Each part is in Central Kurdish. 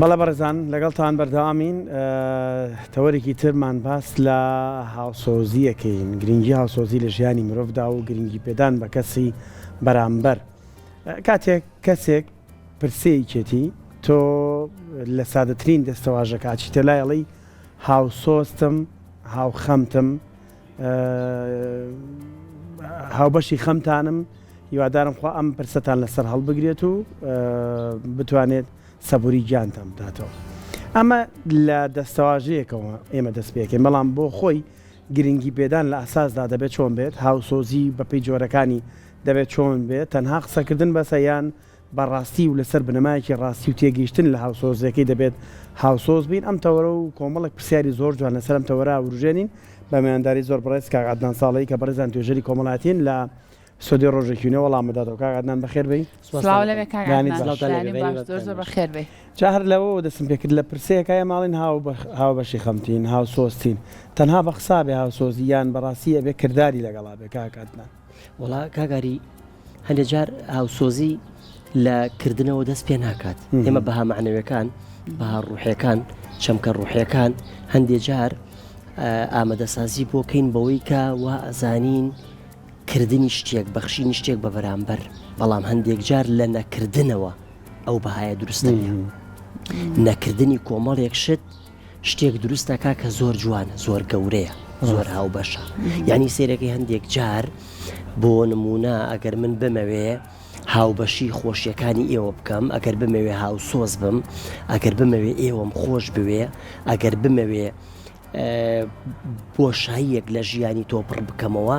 بەڵێ بەڕێزان لەگەڵتان بەردەوامین تەوەرێکی ترمان باس لە هاوسۆزیەکەین گرنگی هاوسۆزی لە ژیانی مرۆڤدا و گرنگی پێدان بە کەسی بەرامبەر کاتێک کەسێک پرسەیەکێتی تۆ لە سادەترین دەستەواژەکە ئەچیتە لای ئەڵێی هاوسۆزتم هاوخەمتم هاوبەشی خەمتانم هیوادارم خوا ئەم پرسەتان لەسەر هەڵبگرێت و بتوانێت سەبوری گیانتان بداتەوە ئەمە لە دەستەواژەیەکەوە ئێمە دەست پێکەین بەڵام بۆ خۆی گرنگی پێدان لە ئەساسدا دەبێت چۆن بێت هاوسۆزی بەپێی جۆرەکانی دەبێت چۆن بێت تەنها قسەکردن بەسە یان بە ڕاستی و لەسەر بنەمایەکی ڕاستی و تێگەیشتن لە هاوسۆزیەکەی دەبێت هاوسۆز بین، ئەم تەوەرە و کۆمەڵێک پرسیاری زۆر جوان لەسەر ئەم تەوەرە وروژێنین بە میوانداری زۆر بەڕێز کاک عەدنان ساڵحی کە بەڕێزان توێژەری کۆمەڵایەتین لە ستۆدیۆی ڕۆژێکی نوێ وەڵام بداتەوە. کاک عەدنان بەخێر بێی. سڵاو لەوێ کاک بەیانیت عەدنان. باش. بەیانی باش زۆر زۆر بەخێر بێی. جا هەر لەوەوە دەستم پێ کرد لە پرسەیەکا ئێمە ئەڵێین هاوبەشی خەمتین، هاوسۆزتین، تەنها بە قسە بێ هاوسۆزی یان بەڕاستی ئەبێ کرداری لەگەڵا بێ کاک عەدنان؟ وەڵا کاک ئاری هەندێ جار هاوسۆزی لە کردنەوە دەست پێ ناکات ئێمە بەها معنەوەکان بەها ڕوحەکان چەمکە ڕوحەکان هەندێ جار ئامادەسازی بۆکەین بەوەی کە وا ئەزانین کردنی شتێک بەخشینی شتێک بە بەرامبەر بەڵام هەندێک جار لە نەکردنەوە ئەو بەهایە دروستە نەکردنی کۆمەڵێک شت شتێک دروست دەکا کە زۆر جوانە زۆر گەورەیە زۆر هاوبەشە یعنی سێرەکەی هەندێک جار بۆ نمونە ئەگەر من بمەوێ هاوبەشی خۆشیەکانی ئێوە بکەم ئەگەر بمەوێ هاوسۆز بم ئەگەر بمەوێ ئێوەم خۆش بوێ ئەگەر بمەوێ بۆشاییەک لە ژیانی تۆ پڕ بکەمەوە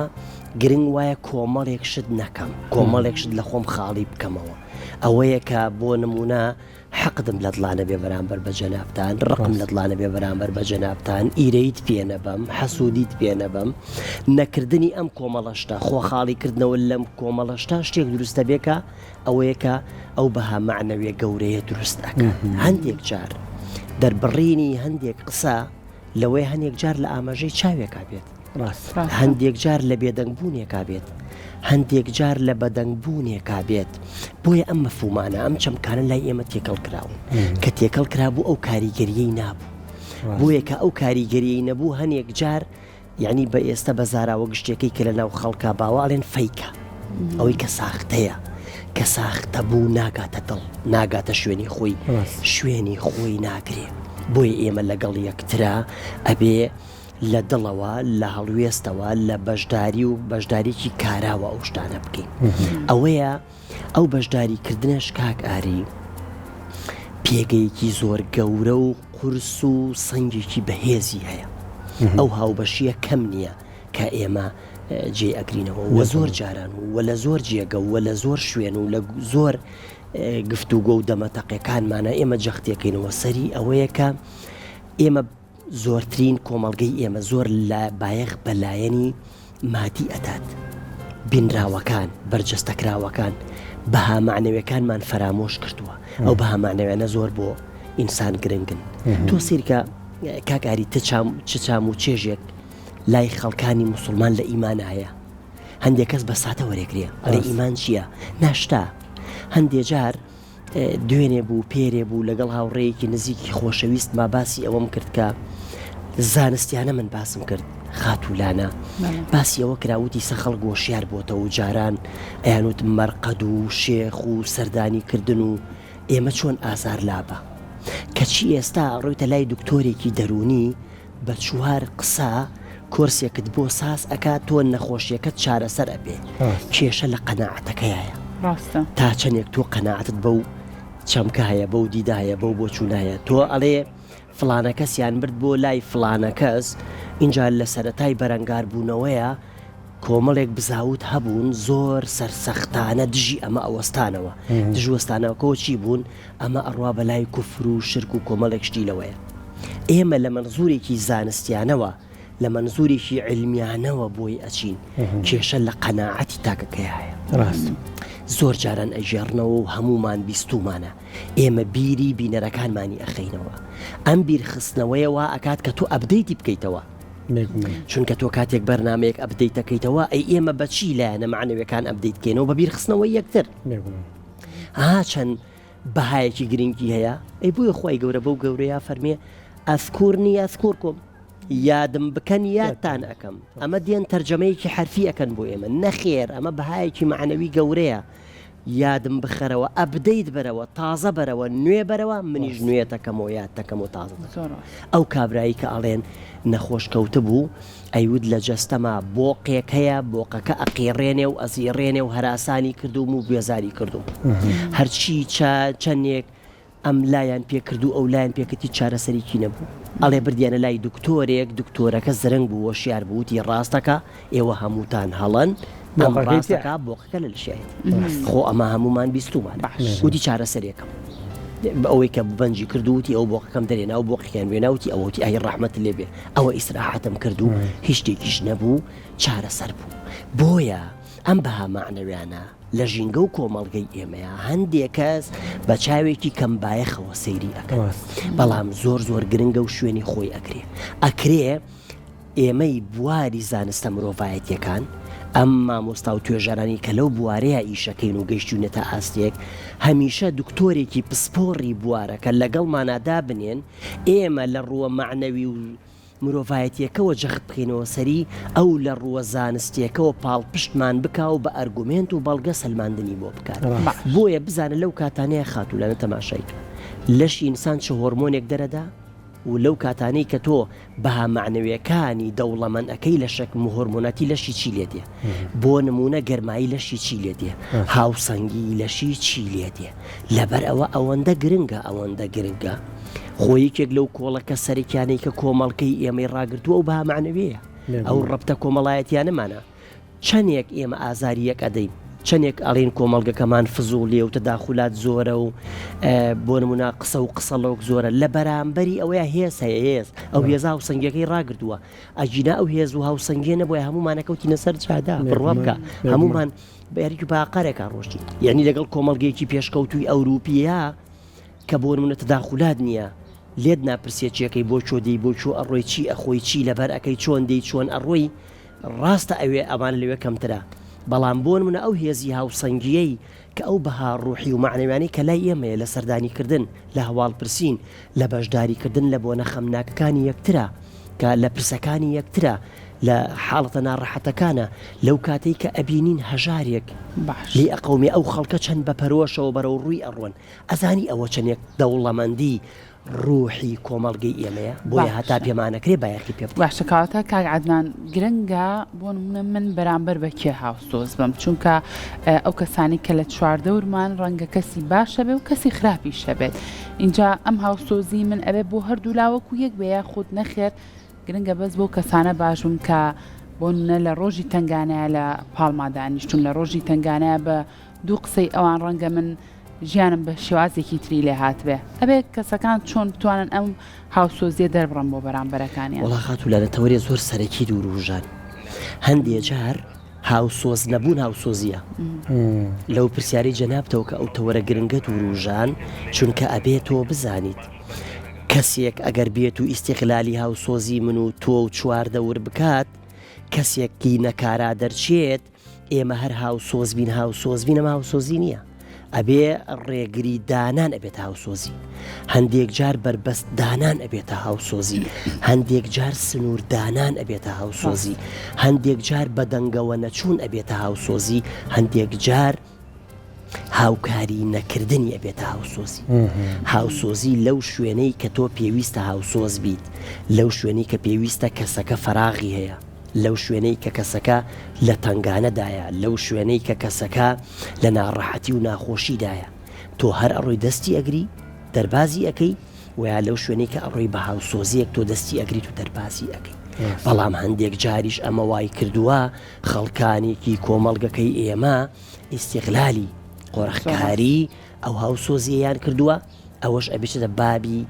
گرنگ وایە کۆمەڵێک شت نەکەم کۆمەڵێک شت لە خۆم خاڵی بکەمەوە ئەوەیە کە بۆ نمونە حەقدم لە دڵا نەبێ بەرامبەر بە جەنابتان، ڕقم لە دڵا نەبێ بەرامبەر بە جەنابتان، ئیرەییت پێ نەبەم، حەسوودیت پێ نەبەم. نەکردنی ئەم کۆمەڵە شتە، خۆ خاڵی کردنەوە لەم کۆمەڵە شتە شتێک دروست دەبێ کە ئەوەیە کە ئەو بەها مەعنەویە گەورەیە دروست ئەکات. هەندێک جار دەربڕینی هەندێک قسە لەوەیە هەنێک جار لە ئاماژەی چاوێکا بێت. هەندێک جار لە بێدەنگ بوونێکا بێت، هەندێک جار لە بەدەنگ بوونێکا بێت، بۆیە ئەم مەفهومانە، ئەم چەمکانە لای ئێمە تێکەڵ کراون، کە تێکەڵ کرابوو ئەو کاریگەریەی نابوو، بۆیە کە ئەو کاریگەریەی نەبوو هەنێک جار یعنی بە ئێستا بە زاراوە گشتیەکەی کە لە ناو خەڵکا باوە ئەڵێن فەیکە، ئەوەی کە ساختەیە، کە ساختە بوو ناگاتە دڵ، ناگاتە شوێنی خۆی، شوێنی خۆی ناگرێ، بۆیە ئێمە لەگەڵ یەکترا ئەبێ لە دڵەوە، لە هەڵوێستەوە، لە بەشداری و بەشداریی کاراوە ئەو شتانە بکەین. ئەوەیە ئەو بەشداری کردنەش کاک ئاری پێگەیەکی زۆر گەورە و قورس و سەنگێکی بەهێزی هەیە. ئەو هاوبەشییە کەم نییە کە ئێمە جێی ئەگرینەوە و زۆر جاران و لە زۆر جێگە و لە زۆر شوێن و لە زۆر گفتوگۆ و دەمەتەقێکانمانە ئێمە جەختێکەینەوە سەری ئەوەیە کە ئێمە زۆرترین کۆمەڵگەی ئێمە زۆر لە بایەخ بە لایەنی مادی ئەدات، بینراوەکان، بەرجەستەکراوەکان، بەها مەعنەویەکانمان فەرامۆش کردووە، ئەو بەها مەعنەویانە زۆر بۆ ئینسان گرنگن. تۆ سەیرکە کاک ئاری تە چام چ چام و چێژێک لای خەڵکانی موسڵمان لە ئیمانا هەیە. هەندێک کەس بە ساتە وەرێگرێ ئەڵێ ئیمان چییە؟ ناشتا. هەندێ جار دوێنێ بوو پێرێ بوو لەگەڵ هاوڕێیەکی نزیکی خۆشەویستما باسی ئەوەم کرد کە زانستیانە من باسم کرد خاتوولانە باسی ئەوە کرا وتی سە خەڵک وەشیار بۆتەوە و جاران ئەیانوت مەرقەد و شێخ و سەردانی کردن و ئێمە چۆن ئازار لابە کەچی ئێستا ڕۆیتە لای دکتۆرێکی دەروونی بە چوار قسە کۆرسێکت بۆ ساز ئەکا تۆ نەخۆشیەکەت چارەسەر ئەبێ کێشە لە قەناعەتەکەیایە ڕاستە تا چەندێک تۆ قەناعەتت بەو چەمکە هەیە بەو دیدە هەیە بەو بۆچوونە هەیە تۆ ئەڵێ فڵانە کەسیان برد بۆ لای فڵانە کەس ئینجا لە سەرەتای بەرەنگار بوونەوەیە کۆمەڵێک بزاوت هەبوون زۆر سەرسەختانە دژی ئەمە ئەوەستانەوە دژ وەستانەوەکەوە چی بوون ئەمە ئەڕوا بە لای کوفر و شرک و کۆمەڵێک شتی لەوەیە. ئێمە لە مەنزورێکی زانستیانەوە، لە مەنزورێکی عیلمیانەوە بۆی ئەچین، کێشە لە قەناعەتی تاکەکەیا هەیە. ڕاستە. زۆر جاران ئەگێڕنەوە و هەموومان بیستوومانە. ئێمە بیری بینەرەکانمانی ئەخەینەوە. ئەم بیرخستنەوەیە وا ئەکات کە تۆ update ی بکەیتەوە. چونکە تۆ کاتێک بەرنامەیەک update ئەکەیتەوە، ئەی ئێمە بە چی لایەنە مەعنەویەکان update کەینەوە؟ بە بیرخستنەوەی یەکتر. ها چەند. بەهایەکی گرنگی هەیە؟ ئەی بۆیە خوای گەورە بەو گەورەیە فەرمێ اذکرنی اذکرکم یادم بکەن یادتان ئەکەم. ئەمە دێن تەرجەمەیەکی حەرفی ئەکەن بۆ ئێمە، نەخێر ئەمە بەهایەکی مەعنەوی گەورەیە، یادم بخەرەوە، update بەرەوە، تازە بەرەوە، نوێ بەرەوە، منیش نوێتەکەمەوە، یادتەکەمەوە، تازەتەکەمەوە. ئەو کابرایی کە ئەڵێن نەخۆش کەوتبوو، ئەیوت لە جەستەما بۆقێک هەیە، بۆقەکە ئەقیڕێنێ و ئەزیڕێنێ و هەراسانی کردووم و بێزاری کردووم. هەرچی چەندێک ئەم لایان پێ کرد و ئەو لایان پێ کرد هیچ چارەسەرێکی نەبوو. ئەڵێ بردیانە لای دکتۆرێک، دکتۆرەکە زرنگ بوو، هۆشیار بوو، وتی ڕاستەکا، ئێوە هەمووتان هەڵەن، ئەم بۆقەکەی تیایە. ڕاستەکا، بۆقەکە لە لەشیایەتی. خۆ ئەمە هەموومان بیستوومانە. وتی چارەسەرێکم. ئەوەی کە بەنجی کرد و وتی ئەو بۆقەکەم دەرێنا و بۆقێکیان وێنا وتی ئەوە وتی ئای ڕەحمەتت لێ بێ ئەوە ئیسراحەتم کرد و هیچ شتێکیش نەبوو چارەسەر بوو. بۆیە ئەم بەها مەعنەویانە لە ژینگە و کۆمەڵگەی ئێمەیا هەندێ کەس بە چاوێکی کەم بایەخەوە سەیری ئەکەن بەڵام زۆر زۆر گرنگە و شوێنی خۆی ئەکرێ ئەکرێ ئێمەی بواری زانستە مرۆڤایەتیەکان ئەم مامۆستا و توێژەرانی کە لەو بوارەیە ئیشەکەین و گەیشتوینەتە ئاستێک هەمیشە دکتۆرێکی پسپۆڕی بوارەکە لەگەڵمانا دابنێن ئێمە لە ڕووە مەعنەوی و مرۆڤایەتیەکەوە جەخت بکەینەوە سەری، ئەو لە ڕووە زانستیەکەوە پاڵپشتمان بکا و بە ئەرگومێنت و بەڵگە سەلماندنی بۆ بکات. بۆیە بزانە لەو کاتانەیە خاتوولانە تەماشای کە لەشی ئینسان چ هۆرمۆنێک دەرەدا و لەو کاتانەی کە تۆ بەها مەعنەویەکانی دەوڵەمەند ئەکەی لەشەک هۆرمۆناتی لەشی چی لێ دێ؟ بۆ نموونە گەرمایی لەشی چی لێ دێ؟ هاوسەنگی لەشی چی لێ دێ؟ لەبەر ئەوە ئەوەندە گرنگە ئەوەندە گرنگە خۆ یەکێک لەو کۆڵەکە سەرەکیانەی کە کۆمەڵگەی ئێمەی ڕاگرتووە ئەو بەها مەعنەویەیە ئەو ڕەبتە کۆمەڵایەتیانەمانە چەندێک ئێمە ئازاری یەک ئەدەین چەندێک ئەڵین کۆمەڵگەکەمان فزوڵیە و تەداخولات زۆرە و بۆ نمونە قسە و قسەڵۆک زۆرە لە بەرامبەری ئەوەیە هێز هەیە هێز ئەو هێزا و سەنگەکەی ڕاگرتووە ئەگینا ئەو هێز و هاوسەنگیە نەبووە هەمومانە کەوتینە سەر جادە بڕوا بکە هەمومان بە یاریی باقەرێکا ڕۆشتین یعنی لەگەڵ کۆمەڵگەیەکی پێشکەوتووی ئەوروپیە کە بۆ نمونە تەداخولات نییە لێت ناپرسێ چێکەی بۆ چۆ دێی بۆ چۆ ئەڕۆی چی ئەخۆی چی لەبەر ئەەکەی چۆن دێی چۆن ئەڕۆی ڕاستە ئەوێ ئەوان لەوێ کەمترە بەڵام بۆ نمونە ئەو هێزی هاوسەنگیەی کە ئەو بەها ڕوحی و مەعنەویانەی کە لای ئێمەیە لە سەردانیکردن لە هەواڵپرسین لە بەشداریکردن لە بۆنە خەمناکەکانی یەکترا کە لە پرسەکانی یەکترا لە حاڵەتە ناڕەحەتەکانە لەو کاتەی کە ئەبینین هەژارێک باش. لێی ئەقەومێ ئەو خەڵکە چەند بە پەرۆشەوە بەرەو ڕووی ئەڕۆن ئەزانی ئەوە چەنێک دەوڵەمەندی ڕوحی کۆمەڵگەی ئێمەیە بۆیە هەتا باشە. پێمانەکرێ بایەخی پێ بدەین. باشە کەواتە کاک عەدنان گرنگە بۆ نمونە من بەرامبەر بە کێ هاوسۆز بم چونکە ئەو کەسانی کە لە چواردەورمان ڕەنگە کەسی باش هەبێ و کەسی خراپیش هەبێت ئینجا ئەم هاوسۆزی من ئەبێ بۆ هەردوو لا وەکو یەک بێ یاخود نەخێر گرنگە بەس بەو کەسانە باش بم کە بۆ نمونە لە ڕۆژی تەنگانەیە لە پاڵما دانیشتون لە ڕۆژی تەنگانەیە بە دوو قسەی ئەوان ڕەنگە من ژیانم بە شێوازێکی تری لێ هاتبێ ئەبێ کەسەکان چۆن بتوانن ئەم هاوسۆزیە دەربڕن بۆ بەرامبەرەکانیان؟ وەڵا خاتوو لانە تەوەرێ زۆر سەرەکی دووروژان هەندێ جار هاوسۆز نەبوون هاوسۆزیە لەو پرسیارەی جەنابتەوە کە ئەو تەوەرە گرنگەت وروژان چونکە ئەبێ تۆ بزانیت کەسێک ئەگەر بێت و ئیستیغلالی هاوسۆزی من و تۆ و چواردەور بکات کەسێکی نەکارا دەرچێت ئێمە هەر هاوسۆز بین هاوسۆز بین ئەمە هاوسۆزی نییە ئەبێ ڕێگری دانان ئەبێتە هاوسۆزی هەندێک جار بەربەست دانان ئەبێتە هاوسۆزی هەندێک جار سنوور دانان ئەبێتە هاوسۆزی هەندێک جار بەدەنگەوە نەچوون ئەبێتە هاوسۆزی هەندێک جار هاوکاری نەکردنی ئەبێتە هاوسۆزی هاوسۆزی لەو شوێنەی کە تۆ پێویستە هاوسۆز بیت لەو شوێنەی کە پێویستە کەسەکە فەراغی هەیە لەو شوێنەی کە کەسەکە لە تەنگانەدایە، لەو شوێنەی کە کەسەکە لە ناڕەحەتی و ناخۆشیدایە، تۆ هەر ئەڕۆی دەستی ئەگری، دەربازی ئەکەی، وە یا لەو شوێنەی کە ئەڕۆی بە هاوسۆزییەک تۆ دەستی ئەگریت و دەربازی ئەکەی. بەڵام هەندێک جاریش ئەمە وای کردووە خەڵکانێکی کۆمەڵگەکەی ئێمە ئیستیغلالی، قۆرخکاری، ئەو هاوسۆزییەیان کردووە، ئەوەش ئەبێتە بابی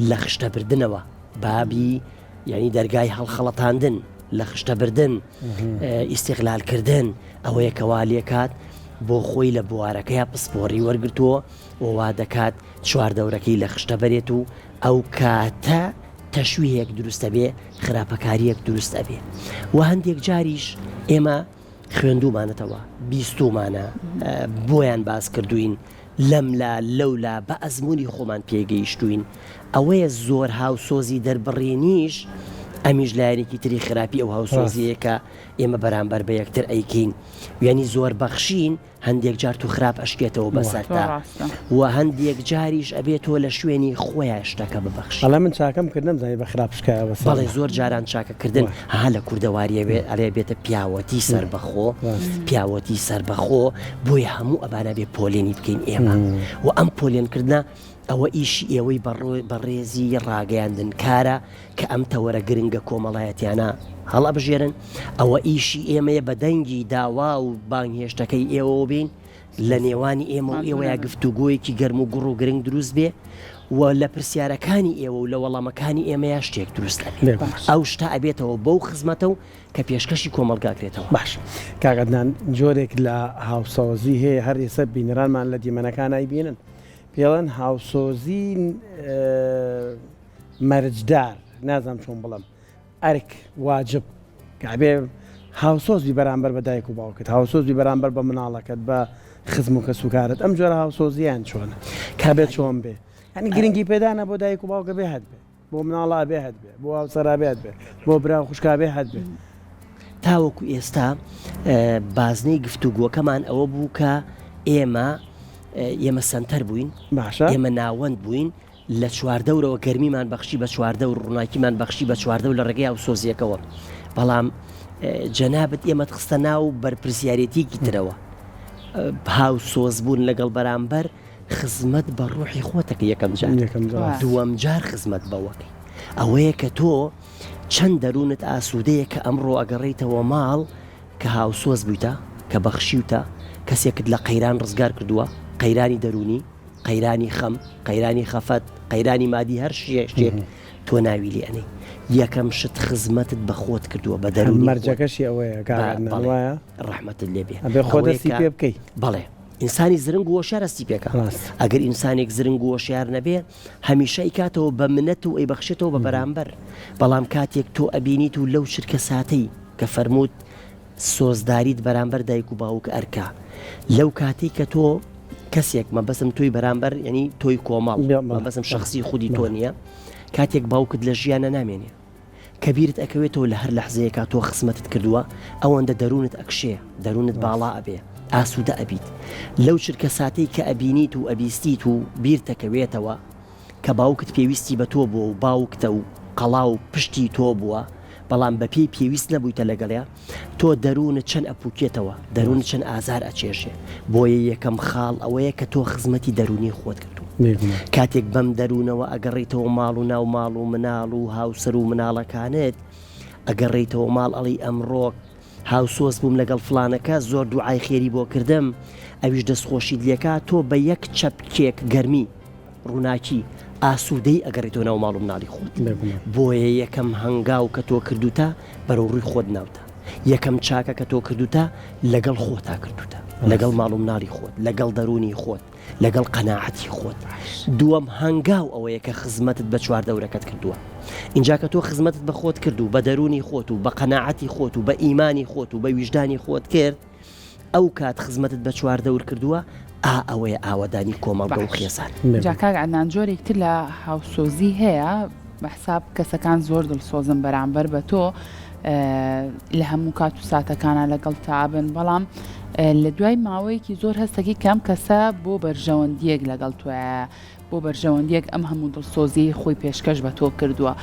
لەخشتەبردنەوە، بابی یانی دەرگای هەڵخەڵەتاندن، لە خشتە بردن، ئیستیغلال کردن، ئەوەیە کە وا لێکات بۆ خۆی لە بوارەکەیا پسپۆڕی وەرگرتووە و وا دەکات چواردەورەکەی لە خشتە بەرێت و ئەو کاتە تەشویهێک دروست ئەبێ، خراپەکارییەک دروست ئەبێ و هەندێک جاریش ئێمە خوێندوومانەتەوە، بیستوومانە، بۆیان باس کردووین. لەملا لەولا بە ئەزموونی خۆمان پێی گەیشتووین ئەوەیە زۆر هاوسۆزی دەربڕینیش ئەمیش لایەنێکی تری خراپی ئەو هاوسۆزیەیە کە ئێمە بەرامبەر بە یەکتر ئەیکەین یانی زۆر بەخشین هەندێک جار تو خراپ ئەشکێتەوە بەسەرتا و هەندێک جاریش ئەبێ تۆ لە شوێنی خۆیا شتەکە ببەخشی. ئەڵێ من چاکەم کرد نەمزانی بە خراپ شکایە بەسەرما. بەڵێ زۆر جاران چاکە کردن ها لە کوردەواریە بێ ئەڵێ بێتە پیاوەتی سەربەخۆ پیاوەتی سەربەخۆ بۆیە هەموو ئەبانە بێ پۆلێنی بکەین ئێمە و ئەم پۆلێن کردنە ئەوە ئیشی ئێوەی بەڕێزی ڕاگەیاندنکارە کە ئەم تەوەرە گرنگە کۆمەڵایەتیانە هەڵئەبژێرن، ئەوە ئیشی ئێمەیە بە دەنگی داوا و بانگهێشتەکەی ئێوەوە بێین، لە نێوانی ئێمە و ئێوەیا گفتوگۆیەکی گەرم و گوڕ و گرنگ دروست بێ و لە پرسیارەکانی ئێوە و لە وەڵامەکانی ئێمەیا شتێک دروست ئەبێ. ئەو شتە ئەبێتەوە بەو خزمەتە و کە پێشکەشی کۆمەڵگا کرێتەوە. باش کاک عەدنان جۆرێک لە هاوسۆزی هەیە هەر ئێستا بینەرانمان لە دیمەنەکان ئەیبینن پێڵێن هاوسۆزی مەرجدار نازانم چۆن بڵێم ئەرک واجب کە ئەبێ هاوسۆز بی بەرامبەر بە دایک و باوکت هاوسۆز بی بەرامبەر بە مناڵەکەت بە خزم و کەسوکارت ئەم جۆرە هاوسۆزیان چۆنە کە بێت چۆن بێ هەنی گرنگی پێدانە بۆ دایک و باوکە بێ هەت بێ بۆ مناڵە ئەبێ هەت بێ بۆ هاوسەرا بێ هەت بێ بۆ برا و خوشکا بێ هەت بێ. تاوەکو ئێستا بازنەی گفتوگۆکەمان ئەوە بوو کە ئێمە ئێمە سەنتەر بووین باشە ئێمە ناوەند بووین لە چواردەورەوە گەرمیمان بەخشی بە چواردەور ڕووناکیمان بەخشی بە چواردەور لە ڕێگەی هاوسۆزییەکەوە بەڵام جەنابت ئێمەت خستە ناو بەرپرسیارێتیەکی ترەوە هاوسۆزبوون لەگەڵ بەرامبەر خزمەت بە ڕۆحی خۆتەکە یەکەم جار دووەم جار خزمەت بەوەکەی ئەوەیە کە تۆ چەند دەروونت ئاسوودەیە کە ئەمڕۆ ئەگەڕێیتەوە ماڵ کە هاوسۆز بوویتە کە بەخشیوتە کەسێکت لە قەیران ڕزگار کردووە قەیرانی دەروونی قەیرانی خەم قەیرانی خەفەت قەیرانی مادی هەر شتێک تۆ ناوی لێ ئەنێی یەکەم شت خزمەتت بە خۆت کردووە بە دەروونی خۆت مەرجەکەشی ئەوەیە کاک عەدنان وایە؟ ڕەحمەتت لێ بێ ئەبێ خۆ دەستی پێ بکەی. بەڵێ ئینسانی زرنگ و هۆشیار هەستی پێکا ئەگەر ئینسانێک زرنگ و هۆشیار نەبێ هەمیشە ئەیکاتەوە بە منەت و ئەیبەخشێتەوە بە بەرامبەر بەڵام کاتێک تۆ ئەبینیت و لەو چرکە ساتەی کە فەرمووت سۆزداریت بەرامبەر دایک و باوک ئەرکە لەو کاتەی کە تۆ کەسێک مەبەسم تۆی بەرامبەر یعنی تۆی کۆمەڵ مەبەسم شخصی خودی تۆ نییە کاتێک باوکت لە ژیانە نامێنێ کە بیرت ئەکەوێتەوە لە هەر لەحزەیەکا تۆ خزمەتت کردووە ئەوەندە دەروونت ئەکشێ دەروونت باڵا ئەبێ ئاسوودە ئەبیت لەو چرکە ساتەی کە ئەبینیت و ئەبیستیت و بیرتەکەوێتەوە کە باوکت پێویستی بە تۆ بووە و باوکتە و قەڵا و پشتی تۆ بووە بەڵام بە پێی پێویست نەبوویتە لەگەڵیا تۆ دەروونت چەند ئەپوکێتەوە دەروونت چەند ئازار ئەچێژێ بۆیە یەکەم خاڵ ئەوەیە کە تۆ خزمەتی دەروونی خۆت کردووە کاتێک بەم دەروونەوە ئەگەڕێیتەوە ماڵ و ناو ماڵ و مناڵ و هاوسەر و مناڵەکانت ئەگەڕێیتەوە ماڵ ئەڵێی ئەمڕۆ هاوسۆز بووم لەگەڵ فڵانەکە زۆر دوعای خێری بۆ کردم ئەویش دەستخۆشیت لێکا تۆ بە یەک چەپکێک گەرمی ڕووناکی ئاسوودەی ئەگەڕێیتەوە ناو ماڵ و مناڵی خۆت بۆیە یەکەم هەنگاو کە تۆ کردوتە بەرەو ڕووی خۆت ناوتە یەکەم چاکە کە تۆ کردوتە لەگەڵ خۆتا کردوتە لەگەڵ ماڵ و مناڵی خۆت لەگەڵ دەروونی خۆت لەگەڵ قەناعەتی خۆت. دووەم هەنگاو ئەوەیە کە خزمەتت بە چواردەورەکەت کردووە. ئینجا کە تۆ خزمەتت بە خۆت کرد و بە دەروونی خۆت و بە قەناعەتی خۆت و بە ئیمانی خۆت و بە ویژدانی خۆت کرد، ئەو کات خزمەتت بە چواردەور کردووە، ئا ئەوەیە ئاوەدانی کۆمەڵگە و باش. خێزان. جا کاک عەدنان جۆرێک تر لە هاوسۆزی هەیە بە حساب کەسەکان زۆر دڵسۆزن بەرامبەر بە تۆ لە هەموو کات و ساتەکانا لەگەڵتا ئەبن بەڵام لە دوای ماوەیەکی زۆر هەستەکی کە ئەم کەسە بۆ بەرژەوەندیەک لەگەڵ تۆیە بۆ بەرژەوەندیەک ئەم هەموو دڵسۆزیی خۆی پێشکەش بە تۆ کردووە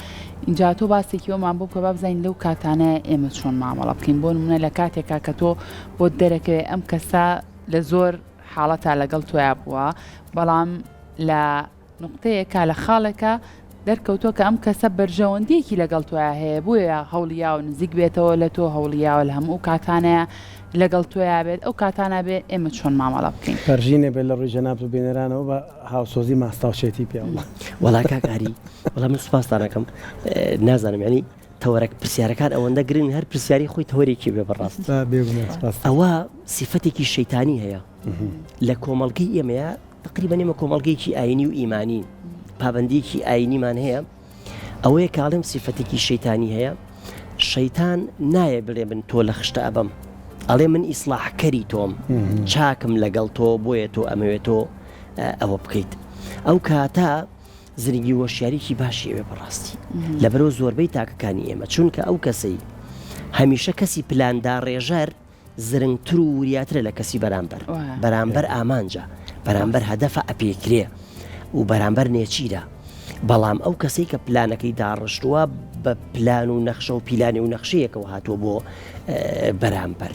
اینجا تۆ باسێکی ئەومان بۆ بکە با بزانین لەو کاتانە ئێمە چۆن مامەڵە بکەین بۆ نمونە لە کاتێکا کە تۆ بۆت دەرەکەوێ ئەم کەسە لە زۆر حاڵەتا لەگەڵ تۆیا بووە بەڵام لە نوقتەیەکە لە خاڵێکا دەرکەوتووە کە ئەم کەسە بەرژەوەندیەکی لەگەڵ تۆیا هەیە بۆیە هەوڵی یاوە نزیک بێتەوە لە تۆ هەوڵی یاوە لە هەموو ئەو کاتانەیا لەگەڵ تۆیا بێت ئەو کاتانە بێ ئێمە چۆن مامەڵە بکەین. پەرژینێ بێت لە ڕووی جەنابت و بینەرانەوە بە هاوسۆزی ماستاوچێتی پێ ئەڵێم. وەڵا کاک ئاری وەڵا من سوپاستان ئەکەم نازانم یانی تەوەرەک پرسیارەکان ئەوەندە گرنگ هەر پرسیاری خۆی تەوەرێکی بێ بەڕاست بێگومان سوپاس. ئەوە سیفەتێکی شەیتانی هەیە لە کۆمەڵگەی ئێمەیە تەقریبەن ئێمە کۆمەڵگەیەکی ئاینی و ئیمانین، پابەندییەکی ئاینیمان هەیە، ئەوەیە کە ئەڵێم سیفەتێکی شەیتانی هەیە، شەیتان نایە بڵێ من تۆ لە خشتە ئەبەم، ئەڵێ من ئیسڵاحکەری تۆم، چاکم لەگەڵ تۆ بۆیە تۆ ئەمەوێ تۆ. ئەوە بکەیت ئەو کاتە زرنگی و هۆشیاریی باشی ئەوێ بەڕاستی لەبەرئەوە زۆربەی تاکەکانی ئێمە چونکە ئەو کەسەی هەمیشە کەسی پلانداڕێژەر زرنگتر و وریاترە لە کەسی بەرامبەر بەرامبەر ئامانجە بەرامبەر هەدەفە ئەپێکرێ و بەرامبەر نێچیرە بەڵام ئەو کەسەی کە پلانەکەی داڕشتووە بە پلان و نەخشە و پیلانی و نەخشەیەکەوە هاتووە بۆ بەرامبەر.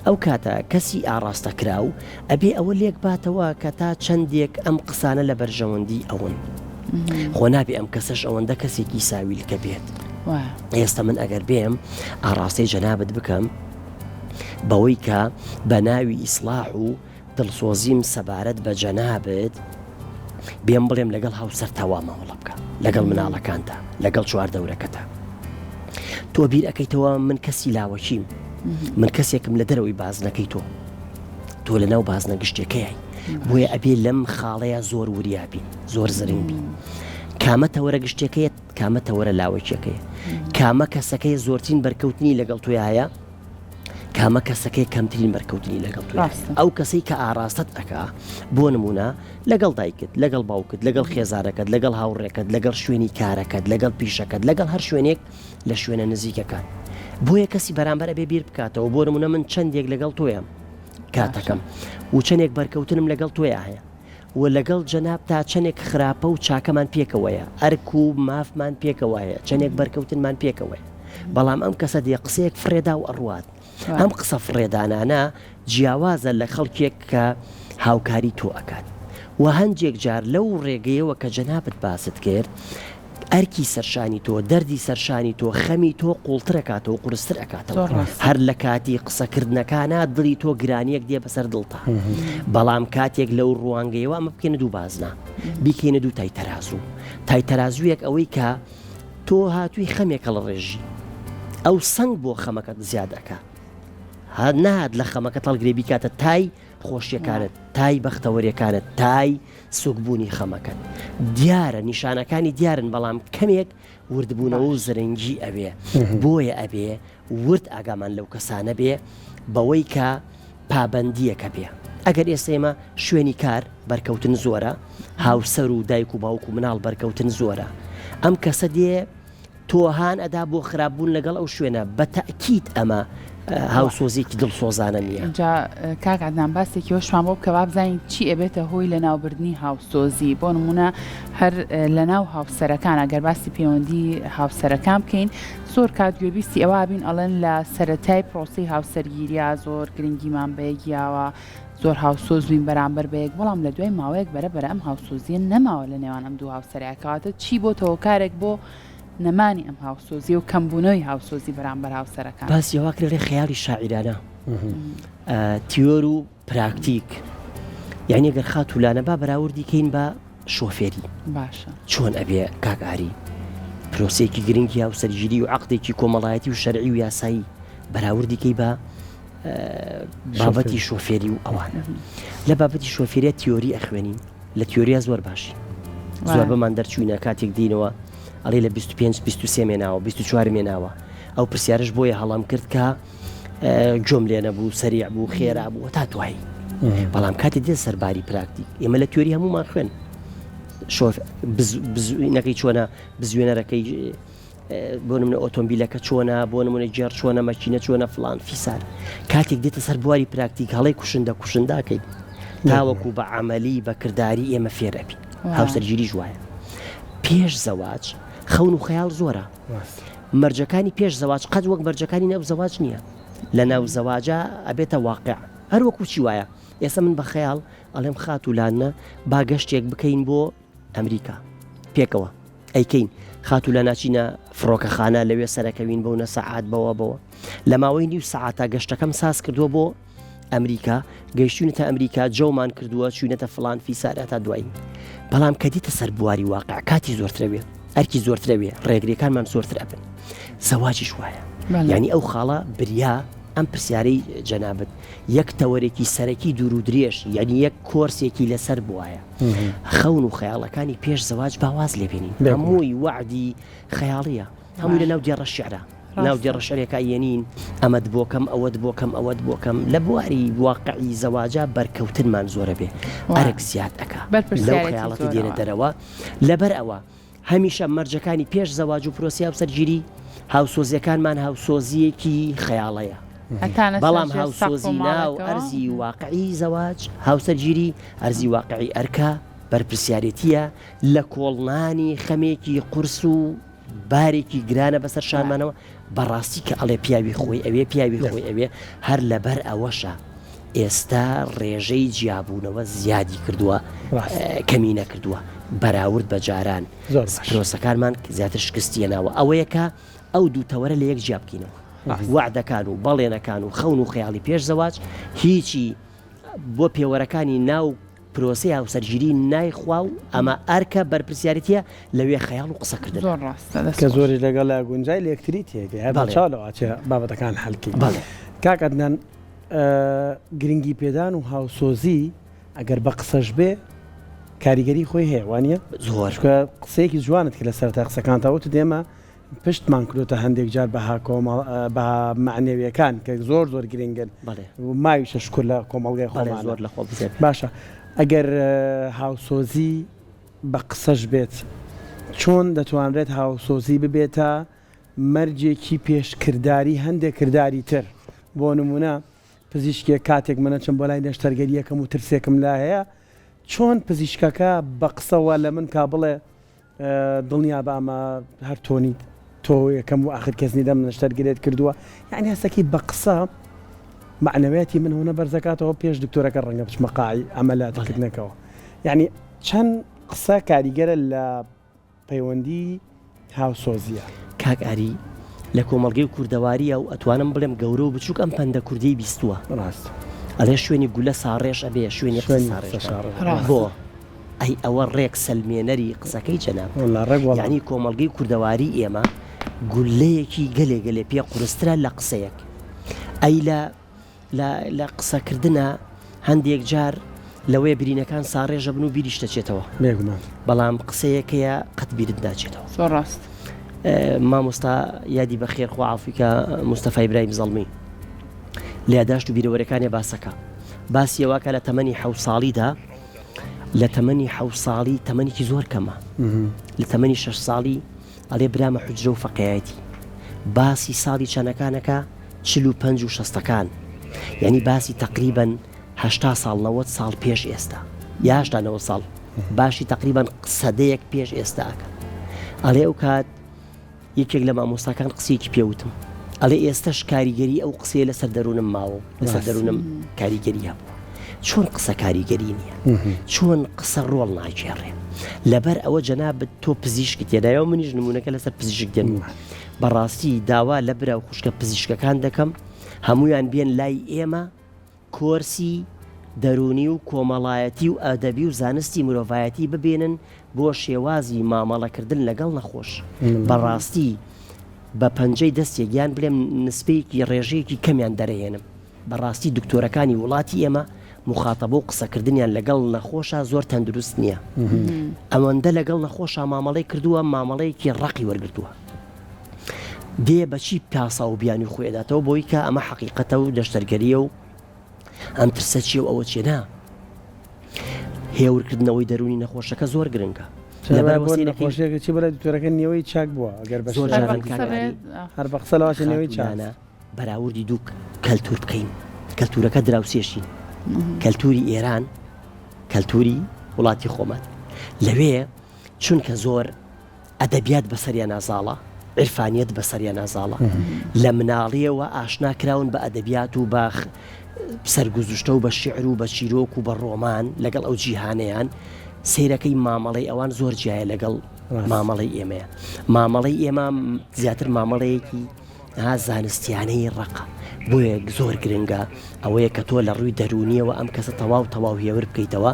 ئەو کاتە کەسی ئاڕاستەکراو ئەبێ ئەوە لێک باتەوە کە تا چەندێک ئەم قسانە لە بەرژەوەندی ئەون. خۆ نابێ ئەم کەسەش ئەوەندە کەسێکی ساویلکە بێت. ئێستا من ئەگەر بێم ئاڕاستەی جەنابت بکەم بەوەی کە بە ناوی ئیسڵاح و دڵسۆزیم سەبارەت بە جەنابت بێم بڵێم لەگەڵ هاوسەرتا وا مامەڵە بکە لەگەڵ مناڵەکانتا لەگەڵ چواردەورەکەتا تۆ بیر ئەەکەیتەوە من کەسی لاوەکیم من کەسێکم لە دەرەوەی بازنەکەی تۆ تۆ لە ناو بازنە گشتەکەی بۆیە ئەبێ لەم خاڵەیە زۆر وریابین زۆر زرنگ بین کامە تەوەرە گشتەکەیت کامە تەوەرە لاوەکیەکەی کامە کەسەکەی زۆرترین بەرکەوتنی لەگەڵ تۆی هەیە کامە کەسەکەی کەمترین بەرکەوتنی لەگەڵ تۆ ئەو کەسەی کە ئاراستەت ئەکا بۆ نمونە لەگەڵ دایکت لەگەڵ باوکت لەگەڵ خێزانەکەت لەگەڵ هاوڕێکەت لەگەڵ شوێنی کارەکەت لەگەڵ پیشەکەت لەگەڵ هەر شوێنێک لە شوێنە نزیکەکان بۆیە کەسی بەرامبەر ئەبێ بیر بکاتەوە بۆ نمونە من چەندێک لەگەڵ تۆیەم کاتەکەم و چەندێک بەرکەوتنم لەگەڵ تۆیا هەیە و لەگەڵ جەنابتا چەندێک خراپە و چاکەمان پێکەوەیە، ئەرک و مافمان پێکەوە هەیە، چەندێک بەرکەوتنمان پێکەوەیە. بەڵام ئەم کەسە دێ قسەیەک فڕێدا و ئەڕوات. ئەم قسە فڕێدانانە جیاوازە لە خەڵکێک کە هاوکاری تۆ ئەکات. و هەندێک جار لەو ڕێگەیەوە کە جەنابت باست کرد، ئەرکی سەرشانی تۆ، دەردی سەرشانی تۆ، خەمی تۆ قوڵتر ئەکاتەوە، قورستر ئەکاتەوە. هەر لە کاتی قسەکردنەکانا دڵی تۆ گرانیەک دێ بەسەر دڵتا. بەڵام کاتێک لەو ڕوانگەیەوە ئەمە بکەینە دوو بازنە، بیکەینە دوو تای تەرازوو. تای تەرازوویەک ئەوەی کە تۆ هاتووی خەمێک هەڵڕێژی، ئەو سەنگ بۆ خەمەکەت زیاد ئەکا. نەهات لە خەمەکەت هەڵگرێ بیکاتە تای خۆشیەکانت، تای بەختەوەریەکانت، تای سوکبوونی خەمەکەت دیارە نیشانەکانی دیارن بەڵام کەمێک وردبوونەوە و زرنگی ئەوێ بۆیە ئەبێ ورد ئاگامان لەو کەسانە بێ بەوەی کە پابندیەکە بێ ئەگەر ئێستا ئێمە شوێنی کار بەرکەوتن زۆرە هاوسەر و دایک و باوک و مناڵ بەرکەوتن زۆرە ئەم کەسە دێ تۆ هان ئەدا بۆ خراپ بوون لەگەڵ ئەو شوێنە بە تەئکید ئەمە هاوسۆزیەکی دڵسۆزانە نیە. ئینجا کاک عەدنان باسێکی وەشمان بۆ بکە وابزانین چی ئەبێتە هۆی لەناوبردنی هاوسۆزی بۆ نمونە هەر لەناو هاوسەرەکان ئەگەر باسی پەیوەندی هاوسەرەکان بکەین زۆر کات گوێبیستی ئەوە بین ئەڵێن لە سەرەتای پرۆسەی هاوسەرگیریا زۆر گرنگیمان بە یەک یاوە زۆر هاوسۆز بووین بەرامبەر بە یەک بەڵام لە دوای ماوەیەک بەرە بەرە ئەم هاوسۆزیە نەماوە لە نێوان ئەم دوو هاوسەرەیا کەواتە چی بۆتە هۆکارێک بۆ نەمانی ئەم هاوسۆزیە و کەمبوونەوەی هاوسۆزی بەرامبەر هاوسەرەکان؟ باسی ئەوە کرا لێ خەیاڵی شاعیرانە تیۆر و پراکتیک یعنی گەر خاتوو لانە با بەراوردی کەین بە شۆفێری باشە چۆن ئەبێ کاک ئاری پرۆسەیەکی گرنگی هاوسەرگیری و عەقدێکی کۆمەڵایەتی و شەرعی و یاسایی بەراوردی کەی بە بابەتی شۆفێری و ئەوانە لە بابەتی شۆفێریە تیۆری ئەخوێنین لە تیۆریا زۆر باشی زۆر بەمان دەرچوینە کاتێک دینەوە ئەڵێ لە 25 23 مێناوە 24 مێناوە ئەو پرسیارش بۆیە هەڵام کرد کە گوێم لێ نەبوو سەریع بوو خێرا بوو تا دوایی بەڵام کاتی دێ سەرباری پراکتیک ئێمە لە تیۆری هەمومان خوێن شۆف بزوینەکەی چۆنە بزوێنەرەکەی بۆ نمونە ئۆتۆمبیلەکە چۆنە بۆ نمونە گێڕ چۆنە مەکینە چۆنە فلان فیسار کاتێک دێتە سەر بواری پراکتیک هەڵەی کوشندە کوشنداکەی تاوەکو بە عملی بە کرداری ئێمە فێرەبی هاوسەرگیریش وایە پێش زەواج خەون و خەیاڵ زۆرە مەرجەکانی پێش زەواج قەت وەک مەرجەکانی ناو زەواج نییە لە ناو زەواجە ئەبێتە واقع هەر وەکو چی وایە ئێستا من بە خەیاڵ ئەڵێم خاتوو لانە با گەشتێک بکەین بۆ ئەمریکا پێکەوە ئەیکەین خاتوو لە ناچینە فڕۆکەخانە لەوێ سەرەکەوین بەو نە سەعات بەوە بەوە لە ماوەی نیو سەعاتا گەشتەکەم ساز کردووە بۆ ئەمریکا گەیشتوینەتە ئەمریکا جەومان کردووە چوینەتە فلان فیسار هەتا دوایی بەڵام کە دیتە سەر بواری واقع کاتی زۆرترەوێ ئەرکی زۆرترەوێ ڕێگریەکانمان زۆرتر ئەبن زەواجیش وایە یعنی ئەو خاڵە بریا ئەم پرسیارەی جەنابت یەک تەوەرێکی سەرەکی دوور و درێژ یعنی یەک کۆرسێکی لەسەر بواە خەون و خەیاڵەکانی پێش زەواج با واز لێبێنین هەمووی وەعدی خەیاڵیە هەمووی لە ناو دێڕە شعرە. ناو دێڕە شعرێکا یەنین ئەمەت بۆ کەم ئەوەت بۆ کەم ئەوەت بۆ کەم لە بواری واقعی زەواجا بەرکەوتنمان زۆرە بێ ئەرک زیاد ئەکا لەو خەیاڵەتی دێنە دەرەوە لەبەر ئەوە هەمیشە مەرجەکانی پێش زەواج و پرۆسی هاوسەرگیری هاوسۆزیەکانمان هاوسۆزیەکی خەیاڵەیە بەڵام هاوسۆزی ناو ئەرزی واقعی زەواج هاوسەرگیری ئەرزی واقعی ئەرکە بەرپرسیارێتیە لە کۆڵنانی خەمێکی قورس و بارێکی گرانە بەسەر شانمانەوە، بەڕاستی کە ئەڵێ پیاوی خۆی ئەوێ پیاوی خۆی ئەوێ هەر لەبەر ئەوەشە ئێستا ڕێژەی جیابوونەوە زیادی کردووە کەمی نەکردووە بەراورد بە جاران پرۆسەکانمان زیاتر شکستی هێناوە ئەوەیە کە ئەو دوو تەوەرە لە یەک جیا بکەینەوە وەعدەکان و بەڵێنەکان و خەون و خەیاڵی پێش زەواج هیچی بۆ پێوەرەکانی ناو پرۆسەی هاوسەرگیری نایخوا و ئەمە ئەرکە بەرپرسیارێتیە لەوێ خەیاڵ و قسەکردن. زۆر ڕاستە دەست کە خۆش. زۆریش لەگەڵ گونجای لە یەکتری تێگەی هەر بە بەڵێ. چاو لەوە ئەچێ بابەتەکان حەل کەی. بەڵێ. کاک عەدنان گرنگی پێدان و هاوسۆزی ئەگەر بە قسەش بێ کاریگەری خۆی هەیە وانیە؟ زۆر. چونکە قسەیەکی جوانت کرد لە سەرەتای قسەکانتا وتت ئێمە پشتمان کردۆتە هەندێک جار بەها کۆمەڵ بەها مەعنەویەکان کە زۆر زۆر گرنگن بەڵێ. و ماویشە شکور لە کۆمەڵگای بەڵێ خۆمانە. زۆر لە خۆ بزێ بێ. باشە ئەگەر هاوسۆزی بە قسەش بێت چۆن دەتوانرێت هاوسۆزی ببێتە مەرجێکی پێش کرداری هەندێک کرداری تر بۆ نمونە پزیشکێک کاتێک من ئەچم بۆ لای نەشتەرگەریەکەم و ترسێکم لا هەیە چۆن پزیشکەکە بە قسەوە لە من کا بڵێ دڵنیابە ئەمە هەر تۆ نیت تۆ یەکەم و ئاخر کەس نیت ئەم نەشتەرگەریت کردووە یعنی هەستەکەی بە قسە مەعنەویاتی من هونە بەرزەکاتەوە پێش دکتۆرەکە ڕەنگە بچمە قاعی ئەمەلاتکردنەکەوە یعنی چەند قسە کاریگەرە لە پەیوەندی هاوسۆزیە. کاک ئاری، لە کۆمەڵگەی کوردەوارییا و ئەتوانم بڵێم گەورە و بچووک ئەم پەندە کوردیەی بیستووە. ڕاستە. ئەڵێ شوێنی گولە ساڕێژ ئەبێ، شوێنی قسە شوێنی ساڕێژ قسە نابێ. ساڕێژ نابێ. بۆ؟ ئەی ئەوە ڕێک سەلمێنەری قسەکەی جەنابتە. وەڵا ڕێک وەڵام. یەعنی کۆمەڵگەی کوردەواری ئێمە گوللەیەکی گەلێ گەلێ پێ قورسترە لە قسەیەک. ئەی لە لە لە قسەکردنا هەندێک جار لەوەیە برینەکان ساڕێژە بن و بیریشت دەچێتەوە. بێگومان. بەڵام قسەیەک هەیە قەت بیرت ناچێتەوە. زۆر ڕاست. مامۆستا یادی بەخێر خوا عەفوی کا مستەفا ئیبراهیم زەڵمی لە یاداشت و بیرەوەرەکانێ باسەکا باسی ئەوە کا لە تەمەنی حەوت ساڵیدا لە تەمەنی حەوت ساڵی تەمەنێکی زۆر کەمە لە تەمەنی شەش ساڵی ئەڵێ برامە حوجرە و فەقێیەتی باسی ساڵی چەنەکانەکە 45 و شەستەکان یعنی باسی تقریبا هەشتا ساڵ نەوەد ساڵ پێش ئێستا یا هەشتا نەوەد ساڵ باشی تقریبا سەدەیەک پێش ئێستا ئەکا ئەڵێ ئەو کات یەکێک لە مامۆستاکان قسەیەکی پێوتم ئەڵێ ئێستش کاریگەری ئەو قسەیە لەسەر دەروونم ماوە و لەسەر دەروونم کاریگەری هەبوو چۆن قسە کاریگەری نییە چۆن قسە ڕۆڵ ناگێڕێ لەبەر ئەوە جەنابت تۆ پزیشکی تێدایەوە منیش نمونونەکە لەسەر پزیشک دێن بەڕاستی داوا لە برا و خوشکە پزیشکەکان دەکەم هەمویان بێن لای ئێمە کۆرسی دەروونی و کۆمەڵایەتی و ئەدەبی و زانستی مرۆڤایەتی ببینن بۆ شێوازی مامەڵەکردن لەگەڵ نەخۆش. بەڕاستی بە پەنجەی دەستێک یان بڵێم نسبەیەکی ڕێژەیەکی کەمیان دەرەهێنم. بەڕاستی دکتۆرەکانی وڵاتی ئێمە موخاتەبە و قسەکردنیان لەگەڵ نەخۆشا زۆر تەندروست نییە. ئەوەندە لەگەڵ نەخۆشا مامەڵەی کردووە مامەڵەیەکی ڕەقی وەرگرتووە. دێ بە چی پاساو و بیانوی خۆی ئەداتەوە بۆی کە ئەمە حەقیقەتە و نەشتەرگەریە و ئەم ترسە چیە و ئەوە چیە نا هێورکردنەوەی دەروونی نەخۆشەکە زۆر گرنگە لەبەر نەخۆشیەکە چی بەلای دکتۆرەکە نیوەی چاک بووە ئەگەر بە زۆر جاران کاک ئاری هەر بە قسە لەواشە نیوەی چاک خاتوونانە بەراوردی دوو کەلتور بکەین کەلتورەکە دراوسێشین کەلتوری ئێران کەلتوری وڵاتی خۆمان لەوێ چونکە زۆر ئەدەبیات بەسەریانا زاڵە، عیرفانیەت بەسەریانا زاڵە، لە مناڵیەوە ئاشنا کراون بە ئەدەبیات و بە سەرگوزشتە و بە شیعر و بە چیرۆک و بە ڕۆمان لەگەڵ ئەو جیهانەیان، سەیرەکەی مامەڵەی ئەوان زۆر جیایە لەگەڵ مامەڵەی ئێمەیە. مامەڵەی ئێمە زیاتر مامەڵەیەکی زانستیانەی ڕەقە، بۆیە زۆر گرنگە ئەوەیە کە تۆ لە ڕووی دەروونیەوە ئەم کەسە تەواو تەواو هێور بکەیتەوە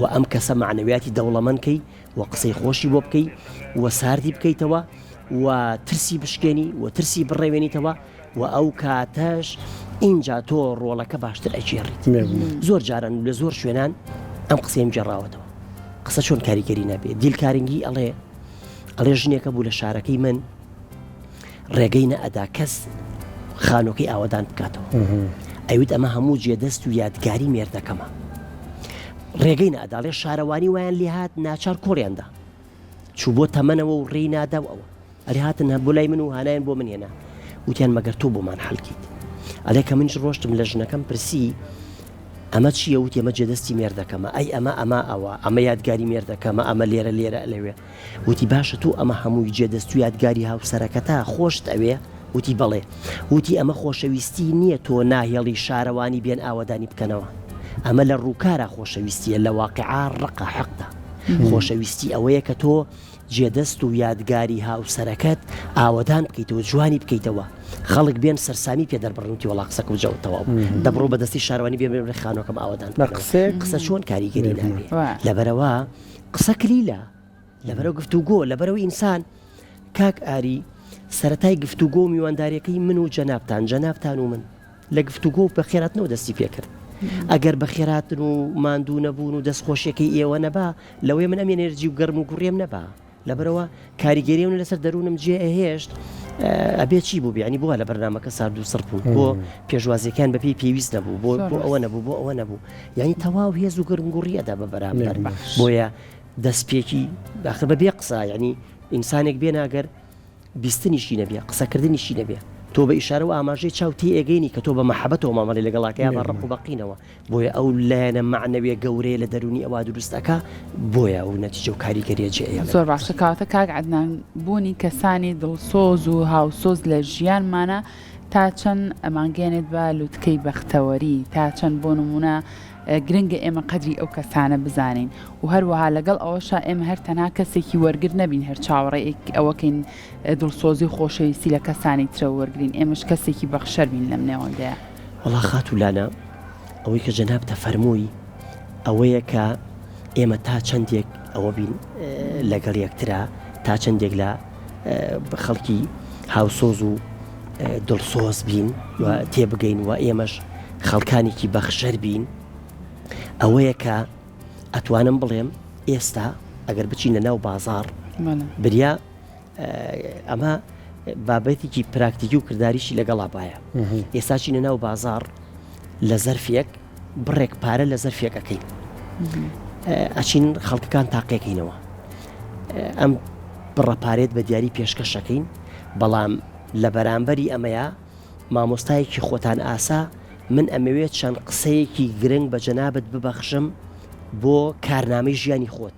و ئەم کەسە مەعنەویاتی دەوڵەمەند کەی و قسەی خۆشی بۆ بکەی و ساردی بکەیتەوە و ترسی بشکێنی و ترسی بڕەوێنیتەوە و ئەو کاتەش ئینجا تۆ ڕۆڵەکە باشتر ئەگێڕیت زۆر جاران لە زۆر شوێنان ئەم قسەیم گێڕاوەتەوە قسە چۆن کاریگەری نابێت دیل کارنگی ئەڵێ ئەڵێ ژنێکە بوو لە شارەکەی من. ڕێگەی نەئەدا کەس خانووەکەی ئاوەدان بکاتەوە. ئەیوت ئەمە هەموو جێدەست و یادگاری مێردەکەمە. ڕێگەی نەئەدا، ئەڵێ شارەوانی وایان لێهات ناچار کۆڵیان دا. چوو بۆ تەمەنەوە و ڕێی نادا و ئەوە. ئەرێ هاتن بۆ لای من و هانایان بۆ من هێنا. وتیان مەگەر تۆ بۆمان حەل کەیت. ئەڵێ کە منیش ڕۆشتم لە ژنەکەم پرسی ئەمە چییە؟ وتی ئەمە جێدەستی مێردەکەمە. ئەی ئەمە ئەمە ئەوە، ئەمە یادگاری مێردەکەمە، ئەمە لێرە لێرە لەوێ. وتی باشە تۆ ئەمە هەمووی جێ دەست و یادگاری هاوسەرەکەتە خۆشت ئەوێ؟ وتی بەڵێ. وتی ئەمە خۆشەویستی نییە تۆ ناهێڵی شارەوانی بێن ئاوەدانی بکەنەوە. ئەمە لە ڕووکارا خۆشەویستییە لە واقیعا ڕقە، حقدە. خۆشەویستی ئەوەیە کە تۆ جێ دەست و یادگاری هاوسەرەکەت ئاوەدان بکەیتەوە، جوانی بکەیتەوە. خەڵک بێن سەرسامی پێ دەربڕن وتی وەڵا قسەکەو جەوت تەواو بوو. دەبڕۆ بە دەستی شارەوانی بێن بڵێن خانووەکەم ئاوەدان بکەنەوە. قسە چۆن کاریگەری نابێ؟ لەبەرئەوە قسە کلیلە لەبەرەو گفتوگۆ لەبەرەو ئینسان کاک ئاری سەرەتای گفتوگۆ و میوانداریەکەی من و جەنابتان جەنابتان و من لە گفتوگۆ و بەخێراتنەوە دەستی پێکرد ئەگەر بەخێراتن و ماندوو نەبوون و دەستخۆشیەکەی ئێوە نەبا لەوەی من ئەم ئێنێرجی و گەرم و گوڕیم نەبا لەبەرەوە کاریگەری ئەو لەسەر دەروونم جێ ئەهێشت ئەبێ چی بوو بیانی بووە لە بەرنمەکە سارد و سڕ بوو بۆ پێشوازیەکان بەپێی پێویست نەبوو بۆ بۆ ئەوە نەبوو بۆ ئەوە نەبوو یعنی تەواو هێز و گەرمگوڕی ئەدا بە بەرامبەر بۆیە دەستپێکی داخر بە بێ قسە یعنی ئینسانێک بێناگەر بیستنیشی نەبێ قسەکردنیشی نەبێ تۆ بە ئیشارە و ئاماژەی چاو تێئەگەینی کە تۆ بە مەحەبەتەوە مامەڵەی لەگەڵ ئەکەی یا بە ڕق و بە قینەوە بۆیە ئەو لایەنە مەعنەویە گەورەیە لە دەروونی ئەوا دروست ئەکا بۆیە ئەو نەتیجە و کاریگەریە جێ ئەیەڵێ. زۆر باشە کەواتە کاک عەدنان بوونی کەسانی دڵسۆز و هاوسۆز لە ژیانمانا تا چەند ئەمانگەیەنێت بە لوتکەی بەختەوەری تا چەند بۆ نموونە گرنگە ئێمە قەدری ئەو کەسانە بزانین و هەروەها لەگەڵ ئەوەشا ئێمە هەر تەنها کەسێکی وەرگر نەبین هەر چاوەڕێی ئەوەکەین دڵسۆزی و خۆشەویستی لە کەسانی ترەوە وەرگرین ئێمەش کەسێکی بەخشەر بین لەم نێوەندەیا. وەڵا خاتوو لانە ئەوەی کە جەنابتە فەرمووی ئەوەیە کە ئێمە تا چەندێک ئەوە بین لەگەڵ یەکترا تا چەندێک لە خەڵکی هاوسۆز و دڵسۆز بین و تێبگەین و ئێمەش خەڵکانێکی بەخشەر بین ئەوەیە کە ئەتوانم بڵێم ئێستا ئەگەر بچینە ناو بازاڕ بریا ئەمە بابەتێکی پراکتیکی و کرداریشی لەگەڵا بایە ئێستا چینە ناو بازاڕ لە زەرفێک بڕێک پارە لە زەرفێک ئەەکەین ئەچین خەڵکەکان تاقێکینەوە ئەم بڕە پارێت بە دیاری پێشکەشەکەین بەڵام لە بەرامبەری ئەمەیە مامۆستایەکی خۆتان ئاسا من ئەمەوێت چەند قسەیەکی گرنگ بە جەنابت ببەخشم بۆ کارنامەی ژیانی خۆت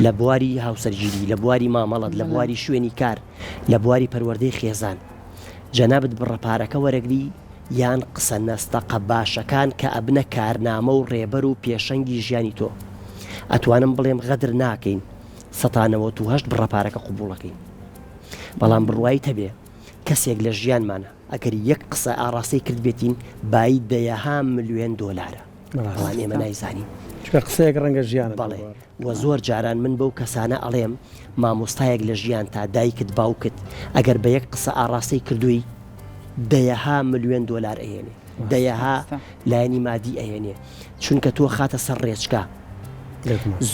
لە بواری هاوسەرگیری، لە بواری مامەڵەت، لە بواری شوێنی کار، لە بواری پەروەردەی خێزان. جەنابت بڕە پارەکە وەرەگری یان قسە نەستەقە باشەکان کە ئەبنە کارنامە و ڕێبەر و پێشەنگی ژیانی تۆ. ئەتوانم بڵێم غەدر ناکەین سەتا 98 بڕە پارەکە قبوڵەکەین. بەڵام بڕوایت هەبێ کەسێک لە ژیانمانا ئەگەر یەک قسە ئاڕاستەی کردبێتین بایی دەیەها ملیۆن دۆلارە. بەڵام ئێمە نایزانین. چونکە قسەیەک ڕەنگە ژیانت بەڵێ وە زۆر جاران من بەو کەسانە ئەڵێم مامۆستایەک لە ژیانتا دایکت باوکت ئەگەر بە یەک قسە ئاڕاستەی کردووی دەیەها ملیۆن دۆلار ئەهێنێ دەیەها لایەنی مادی ئەهێنێ چونکە تۆ خاتە سەر ڕێچکە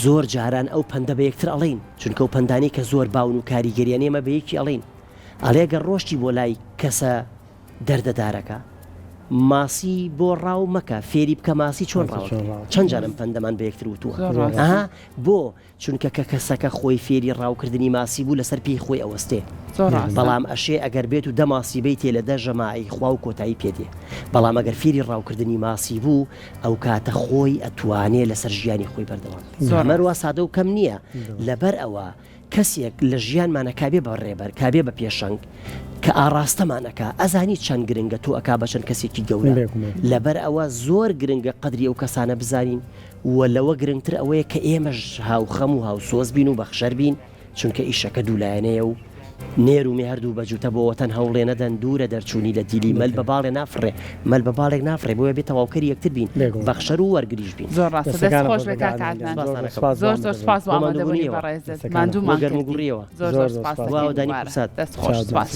زۆر جاران ئەو پەندە بە یەکتر ئەڵێین چونکە ئەو پەندانەی کە زۆر باون و کاریگەریان ئێمە بە یەکی ئەڵێین ئەڵێ گەر ڕۆشتی بۆ لای کەسە دەردەدارەکە ماسی بۆ ڕاو مەکە فێری بکە ماسی چۆن ڕاو چەند جار ئەم پەندەمان بە یەکتر وتووە ئەها بۆ چونکە کە کەسەکە خۆی فێری ڕاوکردنی ماسی بوو لەسەر پێی خۆی ئەوەستێ بەڵام ئەشێ ئەگەر بێت و دە ماسی بەیتێ لە دە ژەماعی خوا و کۆتایی پێ دێ بەڵام ئەگەر فێری ڕاوکردنی ماسی بوو ئەو کاتە خۆی ئەتوانێ لەسەر ژیانی خۆی بەردەوام بێ ئەمە وا سادە و کەم نییە لەبەر ئەوە کەسێک لە ژیانمانا کا بێ بە ڕێبەر، کا بێ بە پێشەنگ، کە ئاڕاستەمان ئەکا، ئەزانی چەند گرنگە تۆ ئەکا بە چەند کەسێکی گەورە، لەبەر ئەوە زۆر گرنگە قەدری ئەو کەسانە بزانین و لەوە گرنگتر ئەوەیە کە ئێمەش هاوخەم و هاوسۆز بین و بەخشەر بین، چونکە ئیشەکە دوولایەنەیە و نێر و مێ هەردوو بە جووتە بۆ وەتەن هەوڵێ نەدەن دوورە دەرچوونی لە دیلی مەل بە باڵێ نافڕێ مەل بە باڵێک نافڕێ بۆیە بێ تەواوکەری یەکتر بین بەخشەر و وەرگریش بین. زۆر ڕاستە دەست خۆش بێ کاک عەدنان زۆر زۆر سپاس بۆ ئامادەبوونی بەڕێزت ماندوومان کردی زۆر زۆر سپاس دەکەین دووبارە دەست خۆش سپاس.